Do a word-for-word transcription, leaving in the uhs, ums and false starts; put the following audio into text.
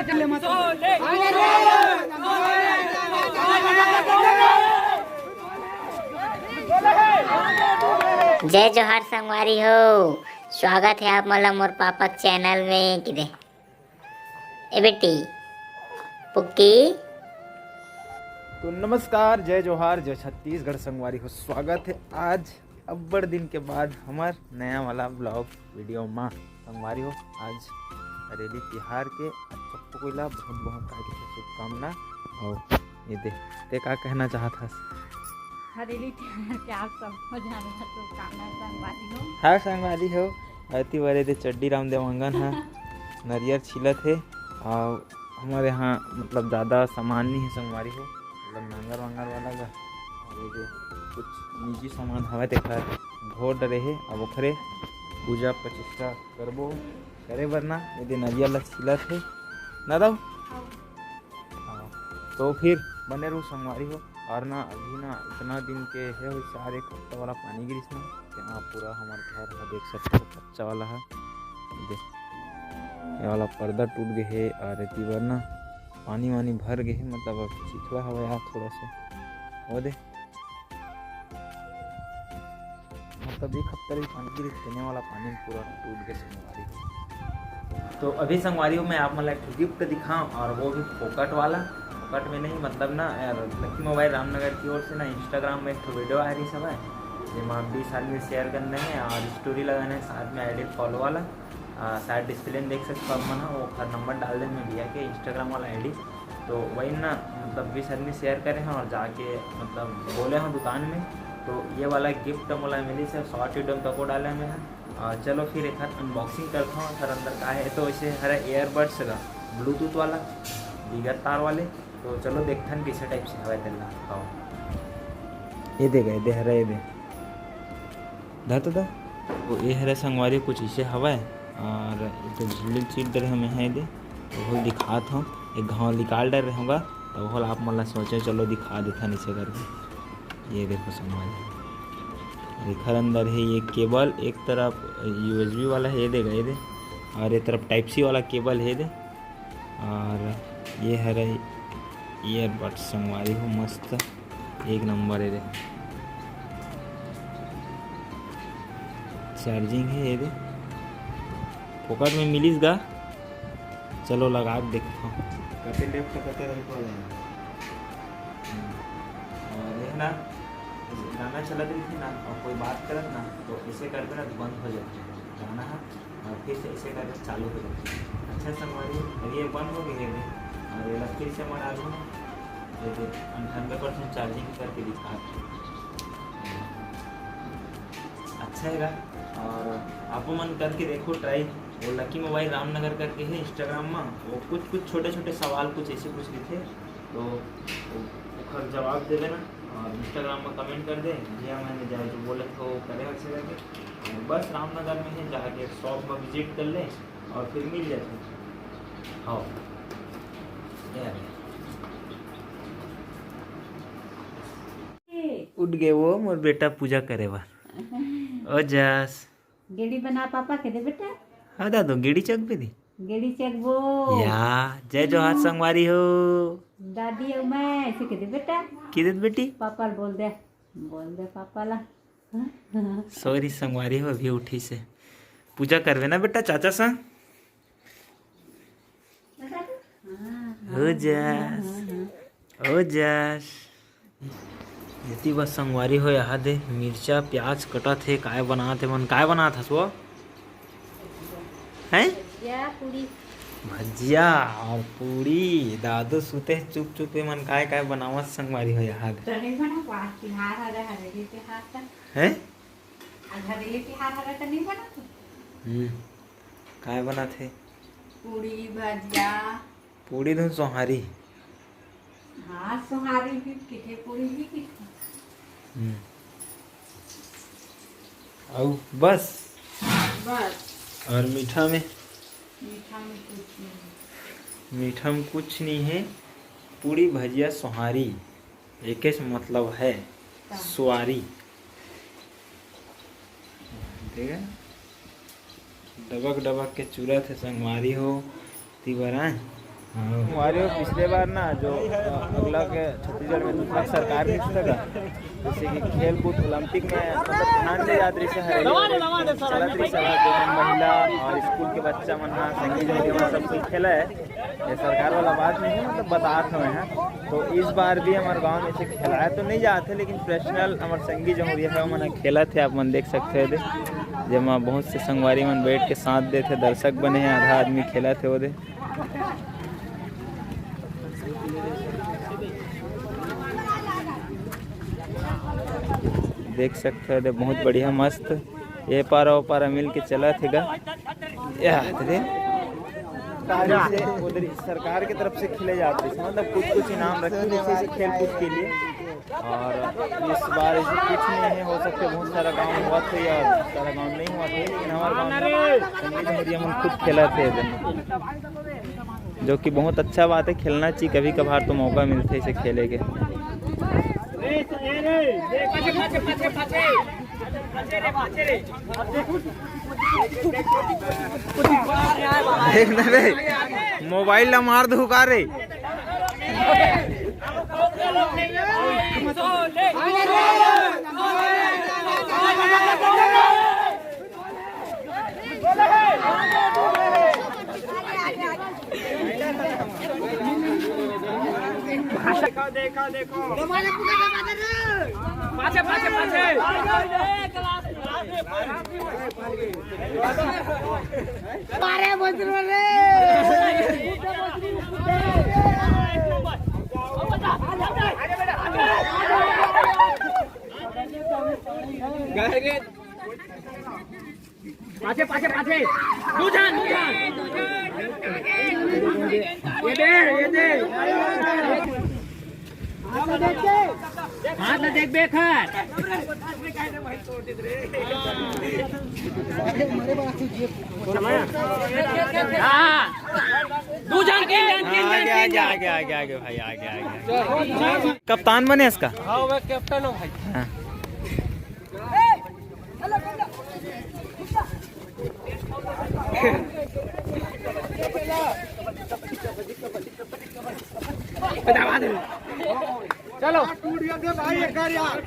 जय जोहार संगवारी हो, स्वागत है आप मन ला मोर पापा के चैनल में। किदे ए बेटी पुक्की। तो नमस्कार, जय जोहार, जय छत्तीसगढ़ संगवारी हो। स्वागत है आज अब्बड़ दिन के बाद हमर नया वाला ब्लॉग वीडियो मा। संगवारी हो, आज हरेली तिहार के अच्छा कोई ला बहुत बहुत हार्दिक शुभकामना। और ये दे, ते का कहना चाहत हस? हरेली तिहार के आप सबको जाने का शुभकामना संगवारी हो। हाँ संगवारी हो, अति बरे दे चड्डी राम देवांगन हा नरियर छिलत हे। और हमारे यहाँ मतलब ज़्यादा सामान नहीं है संगवारी हो, मतलब नांगर वांगर वाला का। और ये दे कुछ निजी सामान हवे, तेखर ढोर डरे हे। अब ओखरे पूजा प्रतिष्ठा करबो, करे बर ना ये दे नरियर ला छिलत हे ना दाऊ। हाँ, तो फिर बने रहू संगवारी हो। और ना अभी ना इतना दिन के हे हो चार एक हफ्ता वाला पानी गिरिस ना, तेमा पूरा हमार घर ह देख सकते हो कच्चा वाला है। दे, ये वाला पर्दा टूट गए हे और एती बर ना पानी वानी भर गए हे, मतलब अब चिखला हवा यार थोड़ा सा। वो दे, मतलब एक हफ्ता ले पानी गिरे, तेने वाला पानी पूरा टूट गए संगवारी हो। तो अभी संगवारी हो, मैं आप मन ला एक ठो गिफ्ट दिखाऊं, और वो भी फोकट वाला। फोकट में नहीं, मतलब ना यार, लकी मोबाइल रामनगर की ओर से ना इंस्टाग्राम में एक ठो वीडियो आ रही सब है, जेमा बीस आदमी शेयर करने हैं और स्टोरी लगाने हैं, साथ में आईडी फॉलो वाला। आ, शायद डिस्प्ले में देख सकते हो आप मन ह, वो ओखर नंबर डाल दे मैं भैया के इंस्टाग्राम वाला आईडी। तो वही ना, मतलब बीस आदमी शेयर करे हैं और जाके मतलब बोले हैं दुकान में, तो ये वाला गिफ्ट मोला मिली सर, शॉर्ट वीडियो में तको डाले में है। आ, चलो फिर एक अनबॉक्सिंग करता हूँ सर, अंदर का है। तो इसे हरा ईयरबड्स का ब्लूटूथ वाला बिगर तार वाले। तो चलो देखथन किसे टाइप से हवा तेला। हाँ, ये दे गए दे हरा, ये दे धर तो दा। वो ये हरे संगवारी कुछ इसे हवय। और ये तो झिल्ली चीट डरे हमें है दे, तो वो दिखात हूँ। एक घाव निकाल डर रहूँगा, तो वो आप मन ला सोचे चलो दिखा देथन इसे करके। ये देखो संगवारी, एखर अंदर है ये केबल, एक तरफ यूएसबी वाला है, ये देगा ये दे, और ये तरफ टाइप सी वाला केबल है दे। और ये हरे ईयरबड्स संगवारी हो, मस्त एक नंबर है रे। चार्जिंग है ये दे, फोकट में मिलिस गा। चलो लगा के देखता हूँ। कते लेफ्ट कते राइट वाला है। और ये ना, गाना चलत रही थी ना और कोई बात करत ना, तो इसे करबे ना तो बंद हो जाते हैं गाना है। और फिर से इसे करके चालू हो जाते हैं। अच्छा संगवारी, अब ये बंद हो गई है अभी, और ये फिर से मैं डालूँ ना, ये अंठानवे परसेंट चार्जिंग करके दिखा। अच्छा है। और आप मन करके देखो ट्राई। वो लकी मोबाइल रामनगर करके है इंस्टाग्राम में, वो कुछ कुछ छोटे छोटे सवाल कुछ ऐसे पूछ रहे थे, तो ओखर जवाब देवे ना। और इंस्टाग्राम में कमेंट कर दे, भैया मैंने जाए जो बोले तो करे वैसे करके। और बस रामनगर में है, जाके शॉप में विजिट कर ले और फिर मिल जाते। हाँ, ये आ गया। उठ गए वो मोर बेटा पूजा करे बर। ओ जस। गेड़ी बना पापा के दे बेटा। हाँ दादू, गेड़ी चक भी दी। गेड़ी चक वो। या, जय जोहार संगवारी हो। दादी और मैं ऐसे के दे बेटा। किदे बेटी? पापा ला बोल दे, बोल दे पापा ला। सॉरी संगवारी हो, अभी उठी से। पूजा करवे ना बेटा चाचा सा। हो जास, हो जास। एती बस संगवारी हो, यहाँ दे मिर्चा प्याज कटत हे, काय बनात हे मन, काय बनात हस वो? हैं? भजिया पूरी। भजिया और पूरी। दादू सुते हे चुप चुप, ये मन काय काय बनावत संगवारी हो यहाँ दे। तनी बना, आज तिहार हरे, हरेली तिहार का। हैं? आज हरेली तिहार हरे, तनी बना। हम्म। काय बनात हे? पूरी, भजिया। पूरी धुन सोहारी। हाँ, सोहारी भी किथे, पूरी भी किथे। हम्म। अउ बस? बस। और मीठा में? मीठा में कुछ नहीं। मीठा में कुछ नहीं है। पूरी, भजिया, सोहारी। एके से मतलब है का? सुवारी। ठीक है, डबक डबक के चूरत हे संगवारी हो, तिबर आए। हमारे वो पिछले बार ना जो, अ, अगला के छत्तीसगढ़ में दूसरा सरकार भी था, जैसे कि खेल कूद ओलंपिक में मतलब ध्यान दे जात रही से हर एक चलत रही सभा जो मन महिला और स्कूल के बच्चा मन हा संगी जंगी मन सब कोई खेला है। ये सरकार वाला बात नहीं है, मतलब बतात हमें है। तो इस बार भी हमारे गांव में से खेलाए तो नहीं जाते, लेकिन प्रोफेशनल हमारे संगी जमुरिया है, मन खेलत हे। आप मन देख सकते हो दे, जेमा बहुत से संगवारी मन बैठ के साथ देथे, दर्शक बने हैं, आधा आदमी खेलत हे वो दे। देख सकते हो दे, बहुत बढ़िया मस्त, ये पारा वो पारा मिल के चलत हे गा। या, दे। सरकार से, उधर सरकार की तरफ से खेले जाते हैं, मतलब कुछ कुछ इनाम रखे जैसे इसे खेल कूद के लिए। और इस बार ऐसे कुछ नहीं है, हो सकता है बहुत सारा गांव हुआ था या सारा गांव नहीं हुआ था, लेकिन हमारे गांव में संगीत हरिया मन खुद खेला थे इधर, जो कि बहुत अच्छा बात है। खेलना चाहिए, कभी कभार तो मौका मिलते है इसे खेले के। देख ना रे, मोबाइल ला मार दू का रे। देखो, देखो, देखो। पाछे, पाछे, पाछे। अरे, बोल रे। पाछे, पाछे, पाछे। दू झन, दू झन। ये दे, ये दे। हाथ ला देख बे, खा। हाँ। दू झन, तीन झन, तीन झन, आगे, तीन आगे, झन। आगे, आगे, आगे, भाई, आगे, आगे। कप्तान बने इसका? हाँ, मैं कैप्टन हूँ भाई। हाँ। चलो। टूट गया भाई, एक बार यार।